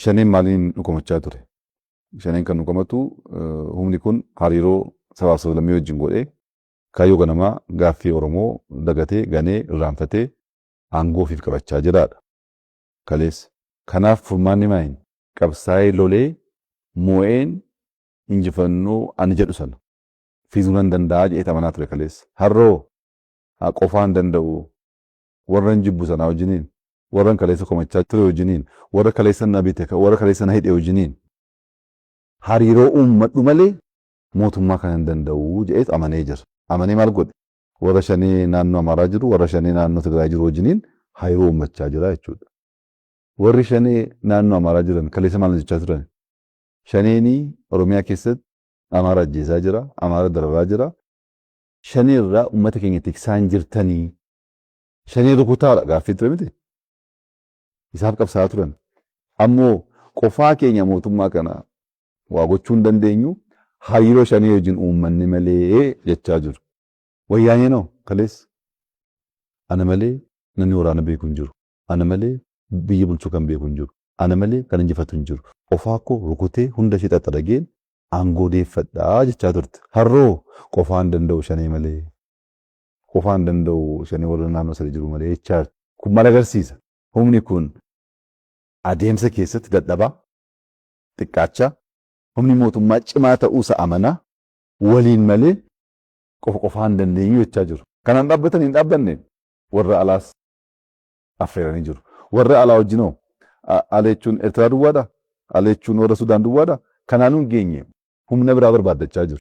Shaneen maaliin nu komachaa ture? Shaneen kan nu komatu humni kun hariiroo sabaaf sablammii wajjin godhee kaayyoo ganamaa gaaffii Oromoo dagatee ganee irraanfatee aangoo ofiif qabachaa jiraadha. Kaleessa. Kanaaf furmaanni maayin? Qabsaa'ee lolee moo'een injifannoo ani jedhu sana fiduu nan danda'a jedhee amanaa ture kaleessa. Har'oo qofaa hin danda'u, warran jibbu sanaa wajjiniin, warran kaleessa komachaa ture wajjiniin, warra kaleessa na bite, warra kaleessa na hidhe wajjiniin hariiroo uummadhu malee mootummaa kana hin danda'u jedheet amanee jira. Amanee maal godhe? Warra Shanee naannoo Amaaraa jiru, warra Shanee naannoo Tigraay jiru wajjiniin hariiroo uummachaa jira jechuudha. Warri Shanee naannoo Amaaraa jiran kaleessa maal jechaa turan? Shaneenii Oromiyaa keessatti Amaara ajjeesaa jira, Amaara dararaa jira. Shanee irraa uummata keenya tiksaa hin jirtanii. Shanee rukutaadha gaaffii ture miti. Isaaf qabsaa'aa turan. Ammoo qofaa keenya mootummaa kana waa gochuu hin dandeenyu, hariiroo Shanee wajjin uummanne malee jechaa jiru. Wayyaaneenoo kaleessa ana malee namni waraana beeku hin jiru. Ana malee biyya bulchuu kan beeku hin jiru. Ana malee kan injifatu hin jiru. Qofaa koo rukutee hunda ishee xaxarageen aangoo deeffadhaa jechaa turte. Har'oo qofaa hin danda'u Shanee malee. Qofaa hin danda'u Shanee warra naannoo sana jiru malee jechaa jirti. Kun maal agarsiisa? Humni kun adeemsa keessatti dadhabaa, xiqqaachaa, humni mootummaa cimaa ta'uusa amanaa, waliin malee qofa qofaa hin dandeenyu jechaa jiru. Kanaan dhaabbatanii hin dhaabbanne, warra alaas affeeranii jiru. Warra alaa wajjinoo ala jechuun Eertiraa duwwaadha? Ala jechuun warra Sudaan duwwaadha? Kanaanuu hin geenye, humna biraa barbaaddachaa jiru.